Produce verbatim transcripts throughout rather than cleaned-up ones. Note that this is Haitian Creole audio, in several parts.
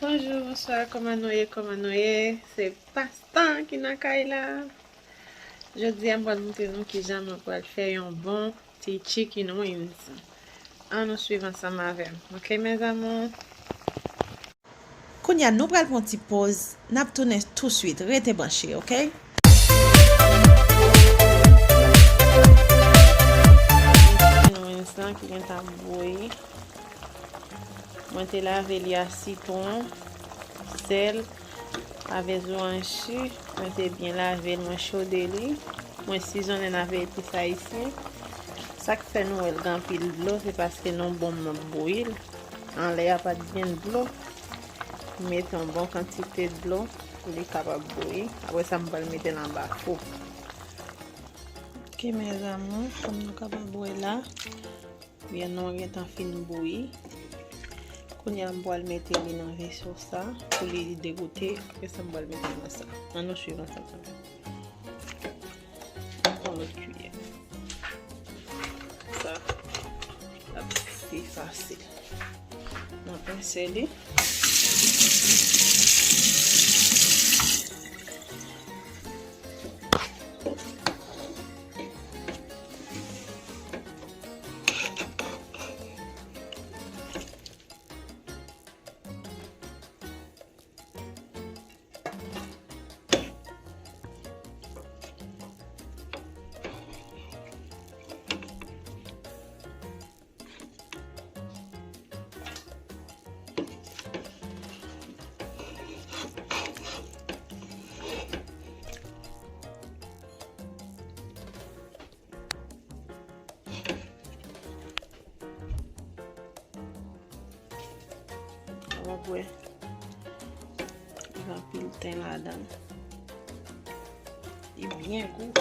Bonjou, bonswa, kòman nou ye, kòman nou ye? Se Pastan ki nan kay la. Jodi a, m pral montre nou kijan mwen pral fè yon bon ti chicken wings. Ann nou swiv ansanm avè m, oke, mes amours? Kounye a, nou pral pran ti poz, n ap tounen touswit. Rete branche, oke? Chicken wings lan ki gentan bouyi. Mwen te lave li a sitwon, sèl, avè zoranj si. Mwen te byen lave l, mwen chode li. Mwen sizonnen avè epis ayisyen. Sa k fè nou wè l gen anpil dlo, se paske nou bon m ap bouyi l. Anlè a pa t gen dlo. M mete yon bon kantite dlo pou li kapab bouyi. Apre sa, m pral mete l anba fou. Oke, mes amours, kòm nou kapab wè la, vyann nou an gentan fin bouyi. Kounye a, m pral mete li nan veso sa pou li degoute. Apre sa, m pral mete l nan sa. Ann nou swiv ansanm. Yon lòt kiyè. Sa, ap pi fasil. Mwen pense li. Ou wè, gen anpil ten ladan l. Li byen gou.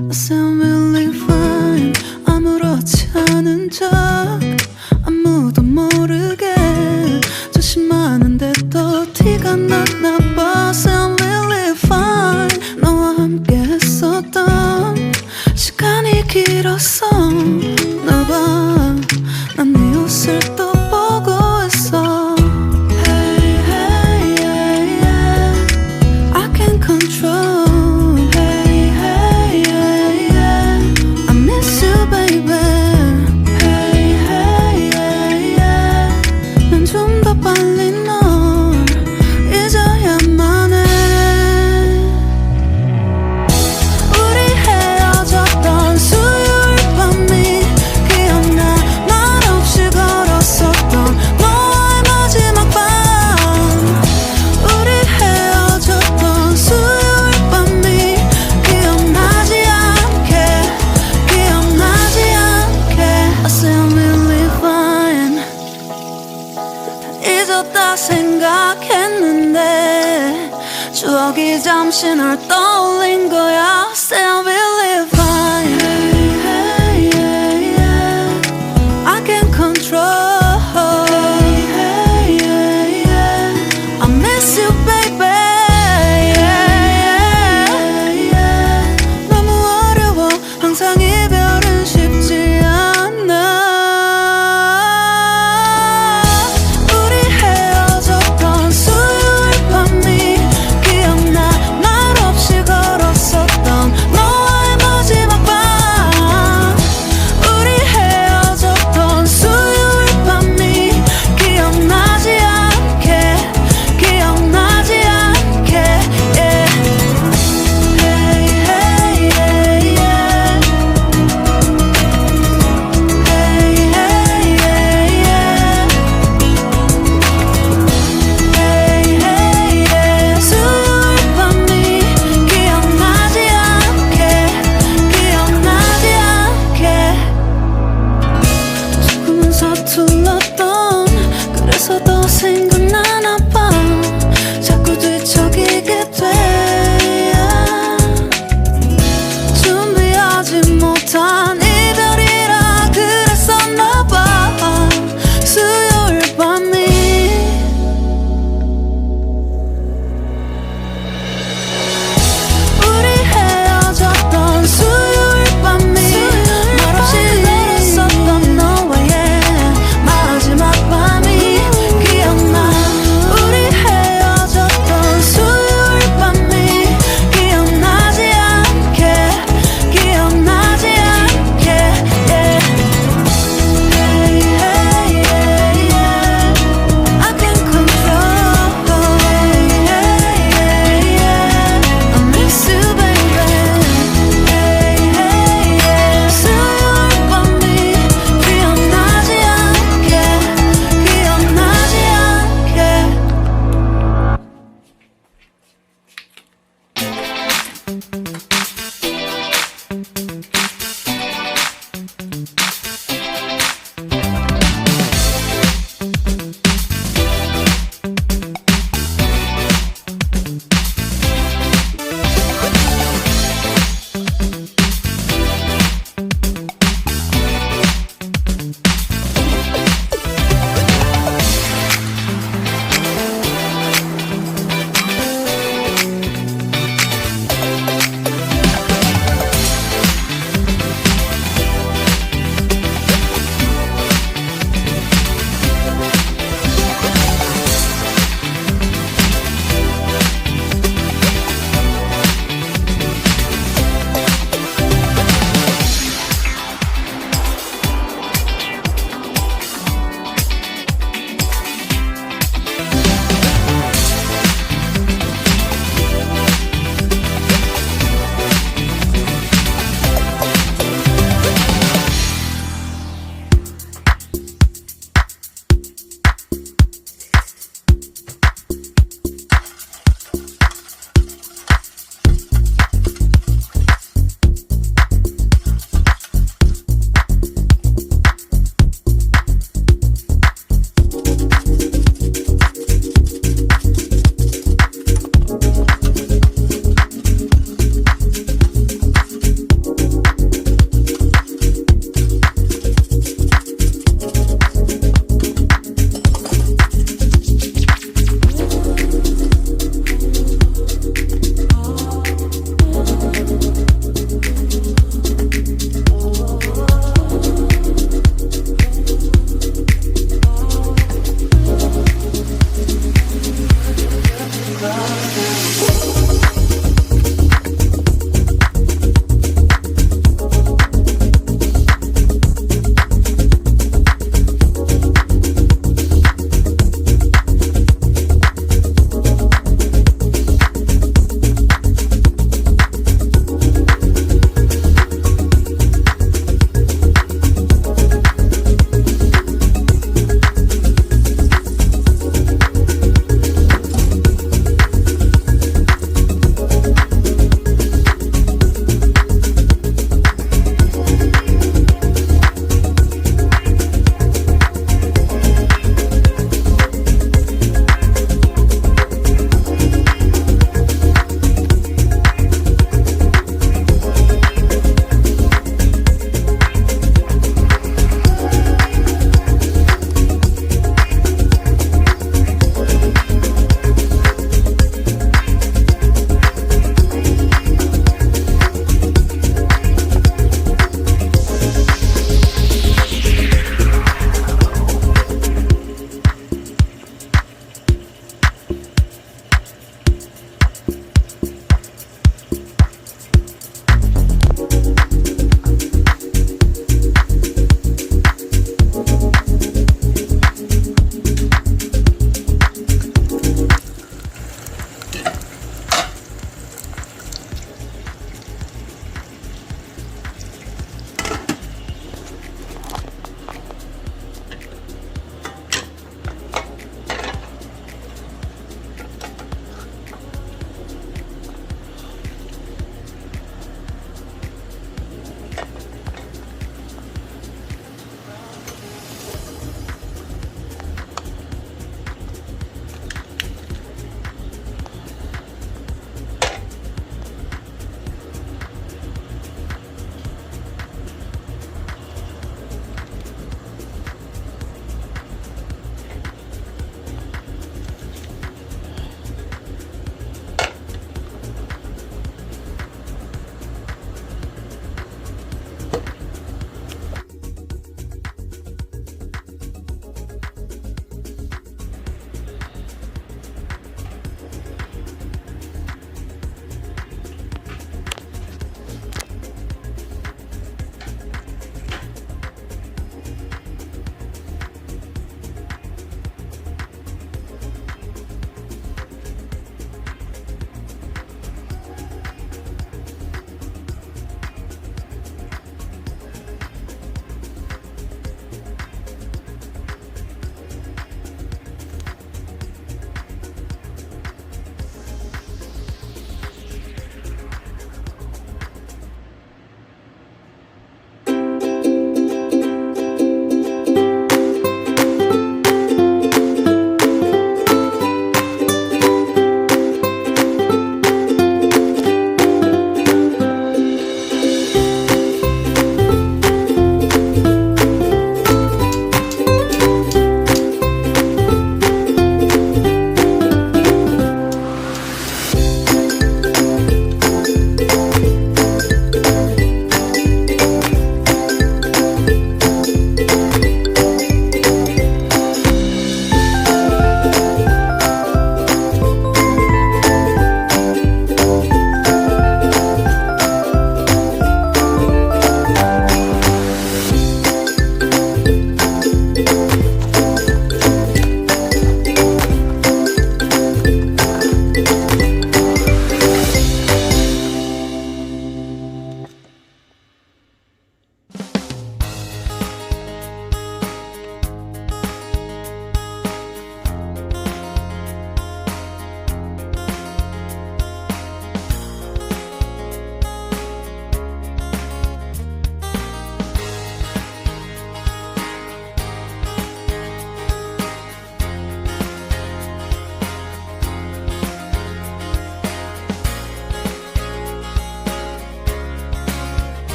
I sound really fine. 아무렇지 않은 척. 아무도 모르게 조심하는데 또 티가 나나 봐. Sound really fine. 너와 함께 했었던 시간이 길었어. 나 봐. 난 네 옷을 또 보고 있어. Hey, hey, yeah, yeah. I can't control. Hey, hey, yeah, yeah. I miss you, baby. Hey, hey, yeah, yeah. 난 좀 더 빨리 널 잊어야만 해. 우리 헤어졌던 수요일 밤이 기억나. 말없이 걸었었던 너와의 마지막 밤. 우리 헤어졌던 수요일 밤이 기억나지 않게, 기억나지 않게. I say I'm really fine. 다 잊었다 생각했는데 추억이 잠시 널 떠올린 거야. Still believe I, yeah, yeah, yeah. I can't control. Yeah, yeah, yeah. I miss you, baby. Yeah, yeah, yeah. 너무 어려워. 항상 이별은 쉽지 않아. 우리 헤어졌던 수요일 밤이 기억나. 말없이 걸었었던 너와